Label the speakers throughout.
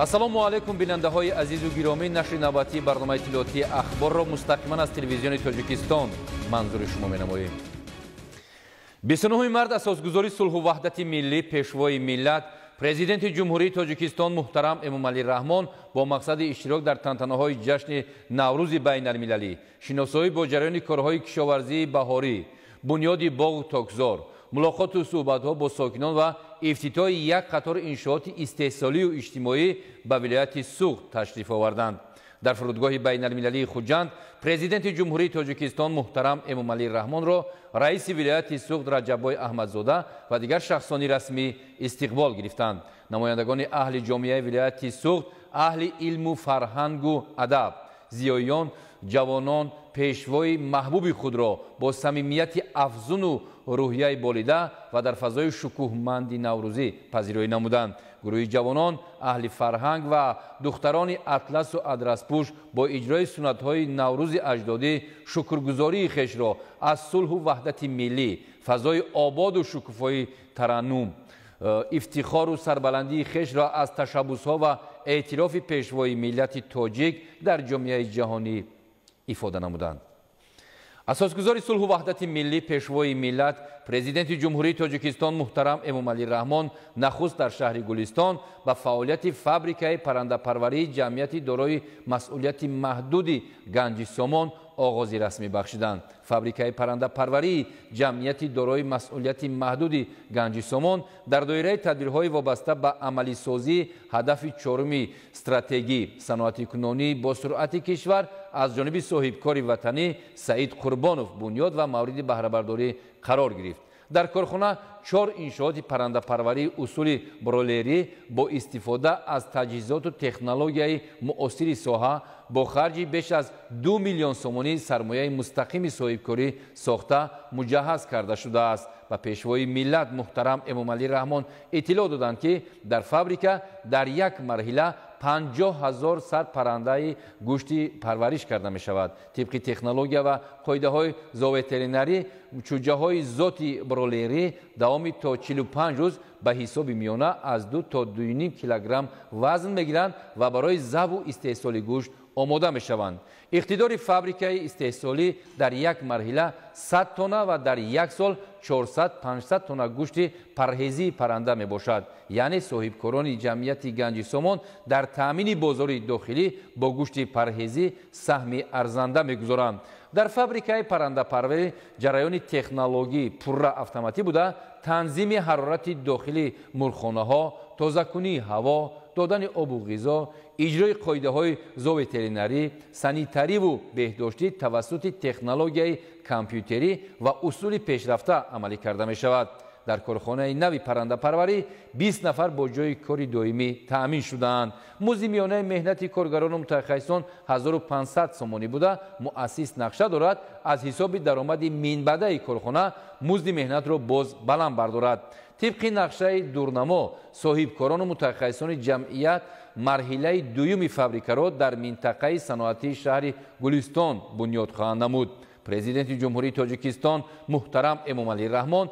Speaker 1: Ассалому алайкум, бинандаҳои азизу гиромӣ. Нашри навбатии барномаи иттилоотии Ахборро мустақиман аз телевизиони Тоҷикистон манзури шумо менамоем. 29 март асосгузори сулҳу ваҳдати миллӣ, пешвои миллат, президенти Ҷумҳурии Тоҷикистон муҳтарам Эмомалӣ Раҳмон бо мақсади иштирок дар тантанаҳои ҷашни Наврӯзи байналмилалӣ, шиносоӣ бо ҷараёни корҳои кишоварзии баҳорӣ, бунёди боғу токзор, мулоқоту суҳбатҳо бо сокинон ва ифтитоҳи як қатор иншооти истеҳсолию иҷтимоӣ ба вилояти Суғд ташриф оварданд. Дар фурудгоҳи байналмилалии Хуҷанд президенти Ҷумҳурии Тоҷикистон муҳтарам Эмомалӣ Раҳмонро раиси вилояти Суғд Раҷаббой Аҳмадзода ва дигар шахсони расмӣ истиқбол гирифтанд. Намояндагони аҳли ҷомеаи вилояти Суғд, аҳли илму фарҳангу адаб, зиёиён, ҷавонон пешвои маҳбуби худро бо самимияти афзуну рӯҳияи болида ва дар фазои шукӯҳманди наврӯзӣ пазироӣ намуданд. Гурӯҳи ҷавонон, аҳли фарҳанг ва духтарони атласу адраспӯш бо иҷрои суннатҳои наврӯзи аҷдодӣ шукргузории хешро аз сулҳу ваҳдати миллӣ, фазои ободу шукуфои тараннум, ифтихору сарбаландии хешро аз ташаббусҳо ва эътирофи пешвои миллати тоҷик дар ҷомеаи ҷаҳонӣ ифода намуданд. Асосгузори сулҳу ваҳдати миллӣ, пешвои миллат, президенти Ҷумҳурии Тоҷикистон муҳтарам Эмомалӣ Раҳмон нахуст дар шаҳри Гулистон ба фаъолияти фабрикаи паррандапарварии ҷамъияти дорои масъулияти маҳдуди Ганҷи Сомон оғози расмӣ бахшиданд. Фабрикаи паррандапарварии ҷамъияти дорои масъулияти маҳдуди Ганҷи Сомон дар доираи тадбирҳои вобаста ба амалисозии ҳадафи чоруми стратегӣ саноатикунонии босуръати кишвар аз ҷониби соҳибкори ватанӣ Саид Қурбонов бунёд ва мавриди баҳрабардорӣ қарор гирифт. Дар корхона 4 иншооти паррандапарварии усули бролерӣ бо истифода аз таҷҳизоту технологияи муосири соҳа бо харҷи беш аз 2 миллион сомонӣ сармояи мустақими соҳибкорӣ сохта муҷаҳҳаз карда шудааст. Ба пешвои миллат муҳтарам Эмомалӣ Раҳмон иттилоъ доданд, ки дар фабрика дар як марҳила 50 000 сар паррандаи гӯштӣ парвариш карда мешавад. Тибқи технология ва қоидаҳои зооветеринарӣ чӯҷаҳои зоти бролерӣ давоми то 45 рӯз ба ҳисоби миёна аз 2 то 2,5 килограмм вазн мегиранд ва барои забҳу истеҳсоли гӯшт омода мешаванд. Иқтидори фабрикаи истеҳсолӣ дар як марҳила 100 тонна ва дар як сол 400-500 тонна гӯшти парҳезии парранда мебошад. Яъне соҳибкорони ҷамъияти Ганҷи Сомон дар таъмини бозори дохилӣ бо гӯшти парҳезӣ саҳми арзанда мегузоранд. Дар фабрикаи паррандапарварӣ ҷараёни технологӣ пурра автоматӣ буда, танзими ҳарорати дохили мурғхонаҳо, тозакунии ҳаво, додани обу ғизо, иҷрои қоидаҳои зооветеринарӣ, санитариву беҳдоштӣ тавассути технологияи компютерӣ ва усули пешрафта амалӣ карда мешавад. Дар корхонаи нави паррандапарварӣ 20 нафар бо ҷойи кори доимӣ таъмин шудаанд. Музди миёнаи меҳнати коргарону мутахассисон 1500 сомонӣ буда, муассис нақша дорад аз ҳисоби даромади минбаъдаи корхона музди меҳнатро боз баланд бардорад. Тибқи нақшаи дурнамо соҳибкорону мутахассисони ҷамъият марҳилаи дуюми фабрикаро дар минтақаи саноатии шаҳри Гулистон бунёд хоҳанд намуд. Президенти Ҷумҳурии Тоҷикистон муҳтарам Эмомалӣ Раҳмон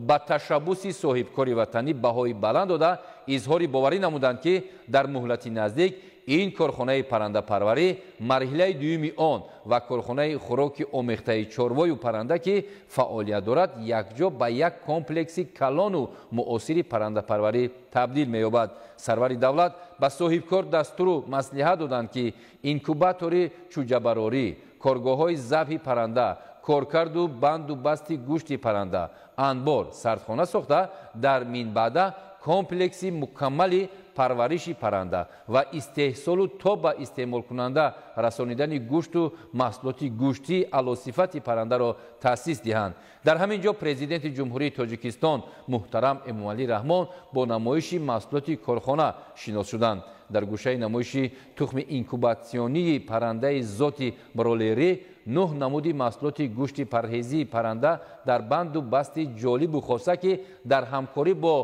Speaker 1: ба ташаббуси соҳибкори ватанӣ баҳои баланд дода, изҳори боварӣ намуданд, ки дар муҳлати наздик ин корхонаи паррандапарварӣ марҳилаи дуюми он ва корхонаи хӯроки омехтаи чорвою парранда, ки фаъолият дорад, якҷо ба як комплекси калону муосири паррандапарварӣ табдил меёбад. Сарвари давлат ба соҳибкор дастуру маслиҳат доданд, ки инкубатори чӯҷабарорӣ, коргоҳҳои забҳи парранда, коркарду банду басти гӯшти парранда, анбор, сардхона сохта дар минбаъда комплекси мукаммали парвариши парранда ва истеҳсолу то ба истеъмолкунанда расонидани гӯшту маҳсулоти гӯштии аълосифати паррандаро таъсис диҳанд. Дар ҳамин ҷо президенти Ҷумҳурии Тоҷикистон муҳтарам Эмомалӣ Раҳмон бо намоиши маҳсулоти корхона шинос шуданд. Дар гӯшаи намоиши тухми инкубатсионии паррандаи зоти бролерӣ 9 намуди маҳсулоти гӯшти парҳезии парранда дар банду басти ҷолибу хоса, ки дар ҳамкорӣ бо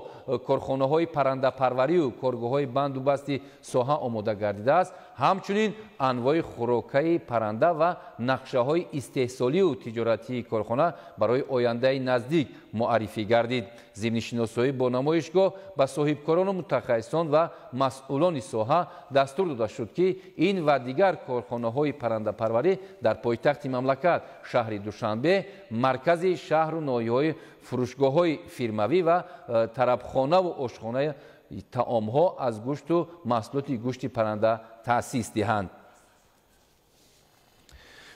Speaker 1: корхонаҳои паррандапарварию коргоҳҳои банду басти соҳа омода гардидааст, ҳамчунин анвои хӯрокаи парранда ва нақшаҳои истеҳсолию тиҷоратии корхона барои ояндаи наздик муаррифӣ гардид. Зимни шиносоӣ бо намоишгоҳ ба соҳибкорону мутахассисон ва масъулони соҳа дастур дода шуд, ки ин ва дигар корхонаҳои паррандапарварӣ дар пойтахти мамлакат, шаҳри Душанбе, маркази шаҳру ноҳияҳои фурӯшгоҳҳои фирмавӣ ва тарабхонаву ошхонаи таомҳо аз гӯшту маҳсулоти гӯшти парранда таъсис диҳанд.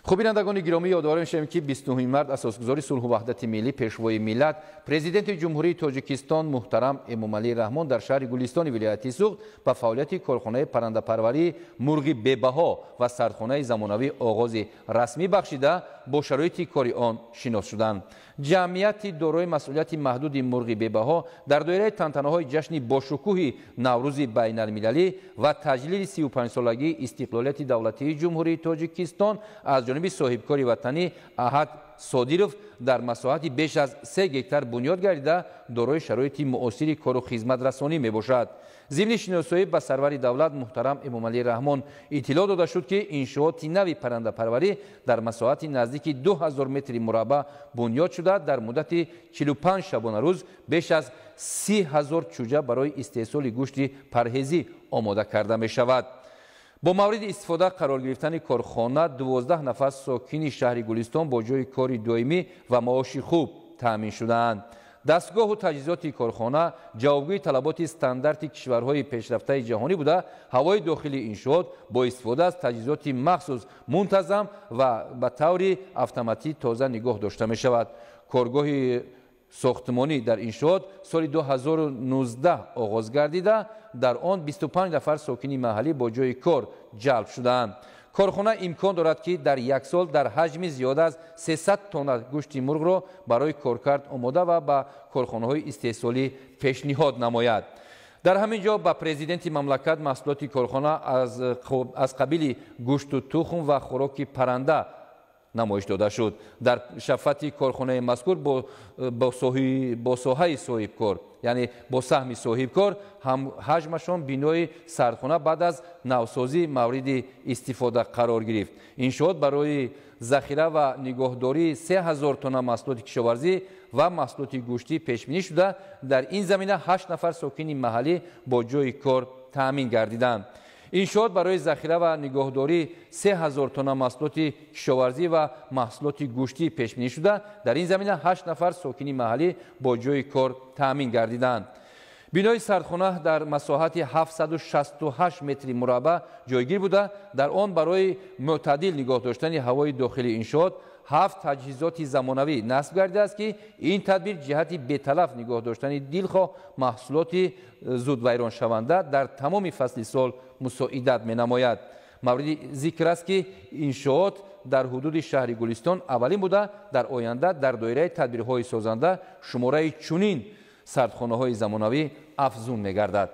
Speaker 1: Хуб, бинандагони гиромӣ, ёдовар мешавем, ки 29 март асосгузори сулҳу ваҳдати миллӣ, пешвои миллат, президенти Ҷумҳурии Тоҷикистон муҳтарам Эмомалӣ Раҳмон дар шаҳри Гулистони вилояти Суғд ба фаъолияти корхонаи паррандапарварии мурғи бебаҳо ва сардхонаи замонавӣ оғози расмӣ бахшида, бо шароити кори он шинос шуданд. Ҷамъияти дорои масъулияти маҳдуди мурғи бебаҳо дар доираи тантанаҳои ҷашни бошукӯҳи Наврӯзи байналмилалӣ ва таҷлили 35-солагии истиқлолияти давлатии Ҷумҳурии Тоҷикистон аз ҷониби соҳибкори ватанӣ Аҳад Содиров дар масоҳати беш аз 3 гектар бунёд гардида, дорои шароити муосири кору хизматрасонӣ мебошад. Зимни шиносоӣ ба сарвари давлат муҳтарам Эмомалӣ Раҳмон иттилоъ дода шуд, ки иншооти нави паррандапарварӣ дар масоҳати наздики 2000 метри мураббаъ бунёд шуда, дар муддати 45 шабонарӯз беш аз 30 000 чӯҷа барои истеҳсоли гӯшти парҳезӣ омода карда мешавад. Бо мавриди истифода қарор гирифтани корхона 12 нафар сокини шаҳри Гулистон бо ҷои кори доимӣ ва маоши хуб таъмин шудаанд. Дастгоҳу таҷҳизоти корхона ҷавобгӯи талаботи стандарти кишварҳои пешрафтаи ҷаҳонӣ буда, ҳавои дохили иншоот бо истифода аз таҷҳизоти махсус мунтазам ва ба таври автоматӣ тоза нигоҳ дошта мешавад. Коргоҳи сохтмонӣ дар иншоот соли 2019 оғоз гардида, дар он 25 нафар сокини маҳаллӣ бо ҷои кор ҷалб шудаанд. Корхона имкон дорад, ки дар як сол дар ҳаҷми зиёда аз 300 тонна гӯшти мурғро барои коркард омода ва ба корхонаҳои истеҳсолӣ пешниҳод намояд. Дар ҳамин ҷо ба президенти мамлакат маҳсулоти корхона аз қабили гӯшту тухм ва хӯроки парранда намоиш дода шуд. Дар шафати корхонаи мазкур бо соҳаи соҳибкор, яъне бо саҳми соҳибкор, ҳам ҳаҷмашон бинои сардхона баъд аз навсозӣ мавриди истифода қарор гирифт. Иншоот барои захира ва нигоҳдории 3000 тонна маҳсулоти кишоварзӣ ва маҳсулоти гӯштӣ пешбинӣ шуда, дар ин замина 8 нафар сокини маҳаллӣ бо ҷои кор таъмин гардиданд. Иншоот барои захира ва нигоҳдории 3000 тонна маҳсулоти кишоварзӣ ва маҳсулоти гӯштӣ пешбинӣ шуда, дар ин замина 8 нафар сокини маҳаллӣ бо ҷои кор таъмин гардиданд. Бинои сардхона дар масоҳати 768 метри мураббаъ ҷойгир буда, дар он барои мӯътадил нигоҳ доштани ҳавои дохили иншоот 7 таҷҳизоти замонавӣ насб гардидааст, ки ин тадбир ҷиҳати беталаф нигоҳ доштани дилхоҳ маҳсулоти зудвайроншаванда дар тамоми фасли сол мусоидат менамояд. Мавриди зикр аст, ки иншоот дар ҳудуди шаҳри Гулистон аввалин буда, дар оянда дар доираи тадбирҳои созанда шумораи чунин сардхонаҳои замонавӣ афзун мегардад.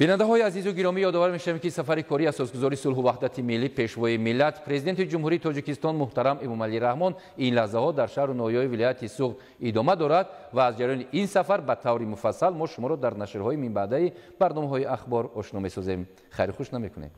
Speaker 1: Бинандаҳои азизу гиромӣ, ёдовар мешавем, ки сафари кории асосгузори сулҳу ваҳдати миллӣ, пешвои миллат, президенти Ҷумҳурии Тоҷикистон муҳтарам Эмомалӣ Раҳмон ин лаҳзаҳо дар шаҳру ноҳияҳои вилояти Суғд идома дорад ва аз ҷараёни ин сафар ба таври муфассал мо шуморо дар нашрҳои минбаъдаи барномаҳои ахбор ошно месозем. Хайру хуш намекунем.